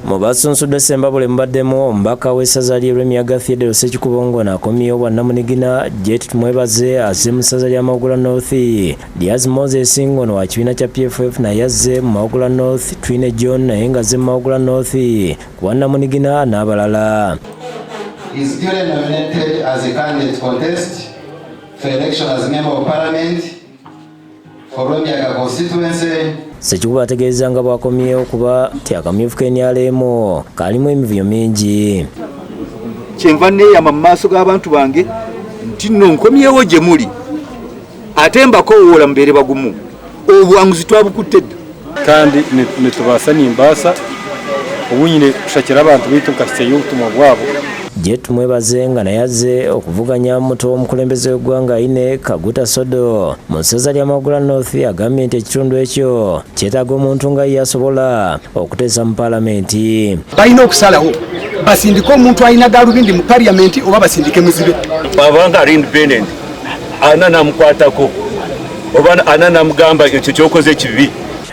Mu basunsuddwa Ssembabule mubaddemu omubaka w'essaza ly'e Lwemiyaga Theodore Ssekikubo ng'ono akomyewo bwannamunigina, Jet Tumwebaze azze mu ssaza lya Mawogola North, Diaz Moses ng'ono wa kibiina kya PFF naye azze mu Mawogola North, Twine John naye ng'azze mu Mawogola North ku bwannamunigina n'abalala. Is duly nominated as a candidate to contest for election as Member of Parliament for Lwemiyaga constituency. Ssekikubo ategeeza nga bw'akomyewo kuba nti akamyufu k'NRM kalimu emivuyo mingi. Kyenva neeyama mu maaso g'abantu bange nti nno nkomyewo gye muli, ate mbakowoola mubeere bagumu, obuwanguzi twabukutte dda. Kandi nitubaasa nimbaasa obu nyine kushakira abantu baitu nkahitsyayo obutumwa bwabo. Jet Tumwebaze nga naye azze okuvuganya muto w'omukulembeze w'eggwanga Aine Kaguta Sodo mu ssaza lya Mawogola North agambye nti ekitundu ekyo kyetaaga omuntu nga ye asobola okuteesa mu paalamenti. Balina okusalawo basindike omuntu alina galubindi mu parliament oba basindike muzibe. Bw'abanga ali independent, ana namukwatako oba ana namugamba ekyo kyokoze kibi.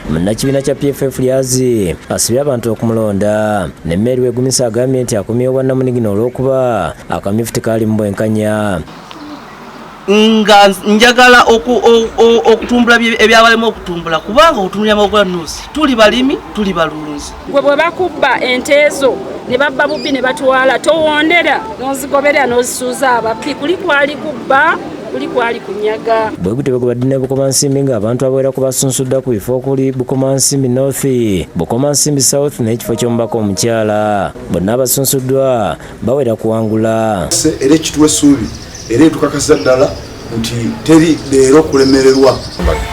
Munnakibiina kya PFF Lyazi asibye abantu okumulonda. Ne Mary Wegumisa agambye nti akomyewo bwannamunigina olw'okuba akamyufu tekaalimu bwenkanya. Nga njagala okutumbula ebyabalema okutumbula, kubanga okutumbulira Mawogola North, tuli balimi, tuli balunzi. Gwe bwe bakubba ente ezo ne babba bubbi ne batwala, towondera n'ozigoberera n'ozisuuza ababbi. Kuli kwali kubba, kuli kwali kunyaga. Bwe gutyo bwe gubadde ne Bukomansimbi ng'abantu abawerako basunsuddwa ku bifo okuli Bukomansimbi North, Bukomansimbi South n'ekifo ky'omubaka omukyala. Bonna abasunsuddwa bawera kuwangula. Era ekituwa essuubi era etukakasa ddala nti teri leero kulemererwa.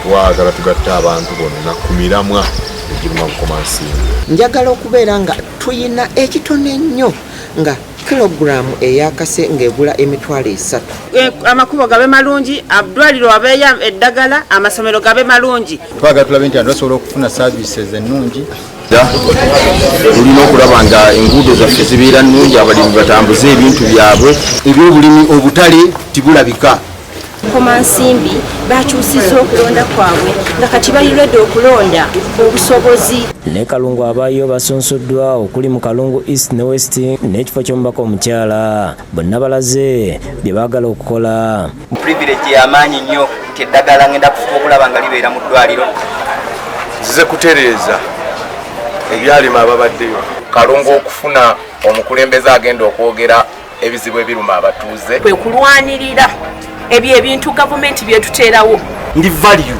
Twagala tugatte abantu bonna ku miramwa egiruma Bukomansimbi. Njagala okubeera nga tuyina ekitono ennyo nga kilogulaamu eyakase ng'egula 30,000. Amakubo gabe malungi, addwaliro abeeyo eddagala, amasomero gabe malungi. Twagala tulabe nti abantu basobola okufuna services ennungi. Tulina okulaba nga enguudo zaffe zibeera nnungi, abalimi batambuze ebintu byabwe. Ebyobulimi, obutale tibulabika. Bukomansimbi bakyusiza okulonda kwabwe nga kati bali ready okulonda obusobozi. Ne Kalungu abaayo basunsuddwa okuli mu Kalungu East ne West n'ekifo ky'omubaka omukyala. Bonna balaze bye baagala okukola. Privilege y'amaanyi nnyo nti eddagala ngenda kufuba okulaba nga libeera mu ddwaliro. Nzize kutereeza ebyalema ababaddeyo. Kalungu okufuna omukulembeze agenda okwogera ebizibu ebiruma abatuuze. Kwe kulwanirira ebyo ebintu gavumenti byetuteerawo. Ndi value,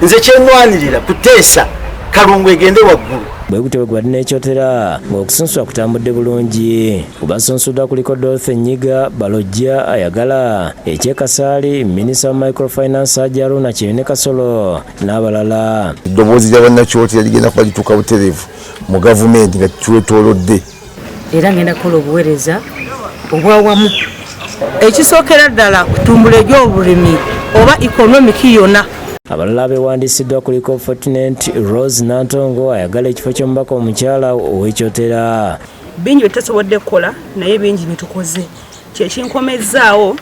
nze kyenwanirira kuteesa Kalungu egende waggulu. Bwe gutyo bwe gubadde n'ekyotera ng'okusunsula kutambudde bulungi. Ku basunsuddwa kuliko Dorothy Nyiga Balojja ayagala eky'e Kasaali, minisita wa microfinance Haji Haruna Kyeyune Kasolo n'abalala. Eddoboozi lya bannakyotera ligenda kuba lituuka butereevu mu gavumenti nga twetoolodde. Era ngenda kukola obuweereza obwawamu. Ekisookera ddala kutumbula ebyobulimi oba economic yonna. Abalala abeewandiisiddwa kuliko Fortunate Rose Nantongo ayagala ekifo ky'omubaka omukyala ow'ekyotera. Bingi bye tutasobodde kukola, naye bingi byetukoze. Kyekinkomezzaawo,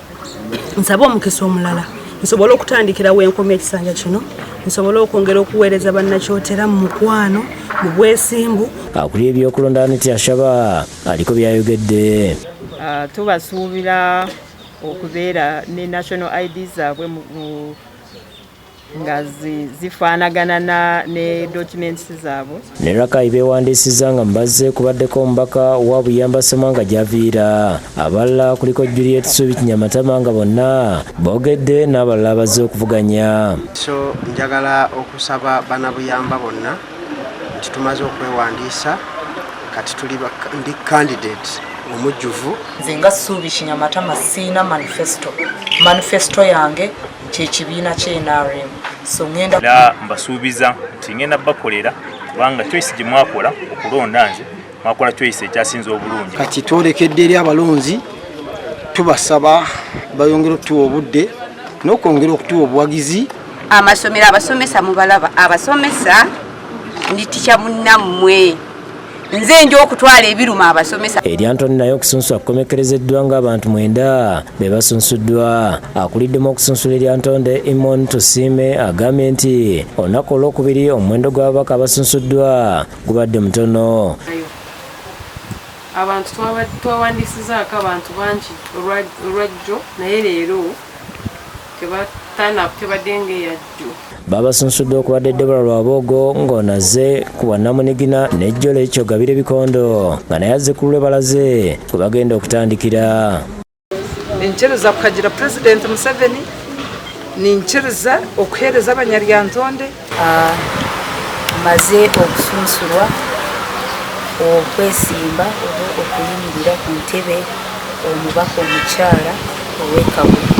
nsabe omukisa omulala nsobole okutandikira wenkomya ekisanja kino, nsobole okwongera okuweereza bannakyotera mu mukwano, mu bwesimbu. Akulira ebyokulonda Aniti Ashaba aliko byayogedde. Tubasuubira okubeera ne national ID zaabwe nga zifaanagana ne documents zaabwe. Ne Rakai beewandiisizza nga mubazze kubaddeko omubaka wa Buyamba Ssemwanga Javiira. Abalala kuliko Juliet Subi Kinyamatama nga bonna boogedde n'abalala abazze okuvuganya. So njagala okusaba bannabuyamba bonna nti tumaze okwewandiisa, kati tuli ndi candidate omujjuvu. Nze nga Suubi Kinyamatama siina manifesto. Manifesto yange kyekibiina kye NRM, so ngenda Era mbasuubiza nti ngenda bakolera, kubanga choice gye mwakola okulonda nze, mwakola choice ekyasinze obulungi. Kati twolekedde eri abalonzi, tubasaba bayongere okutuwa obudde n'okwongera okutuwa obuwagizi. Amasomero, abasomesa mubalaba, abasomesa ndi tica munnammwe, nze nja okutwala ebiruma abasomesa. Eri Antony naye okusunsula kukomekkerezeddwa ng'abantu 9 be basunsuddwa. Akuliddemu okusunsula eri Antonde Imon Tusiime agambye nti olunaku olwokubiri omuwendo gw'ababaka abasunsuddwa gubadde mutono. Abantu twawandisizaako abantu bangi olwajjo, naye leero tebadde ng'eyajjo. Babasunsudde okubadde Debora Lwaboogo ng'onaze ku bwannamunigina ne Jole Kyogabire Bikondo nga naye azze ku lulwe balaze kwe bagenda okutandikira. Ninkiriza kuhagira Purezidenti Museveni, ninkiriza okuheereza abanyaryantonde. Maze okusunsulwa okwesimba oba okuyimirira ku ntebe omubaka omukyala ow'e Kabwe.